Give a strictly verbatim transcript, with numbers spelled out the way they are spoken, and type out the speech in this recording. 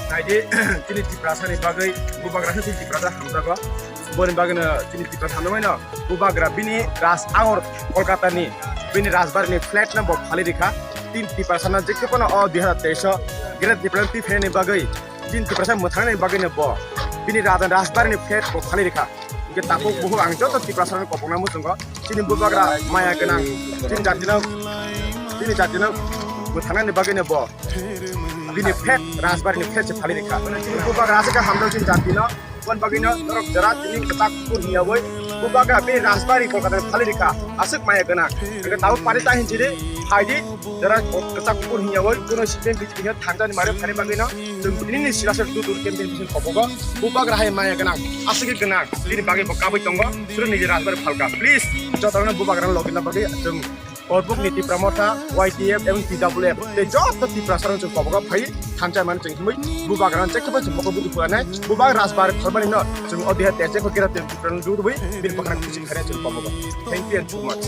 Naidi, chini Tiprasani bagwi bubagra khe chini Tiprasa hamjago. Boni bagwino chini Tiprasa hamjagwi no bubagra bini raj angor Kolkatani bini rajbarini flat no bo phali rikha. Chini Tiprasano jekhe phano o dui hazar teis o Great Tipraland twi phainani bagwi, chini Tiprasa mwthangnani bagwino bo bini raj-, rajbarini flat bo phali rikha. Hingke tabuk buhuk ang joto Tiprasarokno kopongna muchungo. Chini bubagra maya gwnang, chini jatino, chini jatino bwthangnani bagwino bo bini phet, rajbarini phet se phali rikha. Chini bubagra aswk khe hamjak chini jatino, boni bagwino norok jora tini kwchak kuphur hwnyawi bubagra bini rajbari Kolkata phali rikha, aswk maya gwnang. Hingke tabuk pari ta hinchiri, phaidi, jora kwchak kuphur hwnyawi, kuno C P M B J P no thangjani mare phani bagwino, chwng tinini siraswk dudur campaign bising kobogo, bubagra hai maya gwnang, aswk khe gwnang. Bini bagwi bo kabui tongo, suru niji rajbari phalka. Please, jotono bubagrano logina bagwi chwng Korbuk ni Tipra Motha, Y T F ebong T W F tei joto Tiprasarok chwng kobogo phai thansa mani chwng himwi bubagrano chekheba chwng mokol budi phuranai, bubag rajbari phalmani no chwng o deha te chekho kera te Tiprano dudubui bini bwkhano khusi khainai chwng kobogo. Thank you and so much.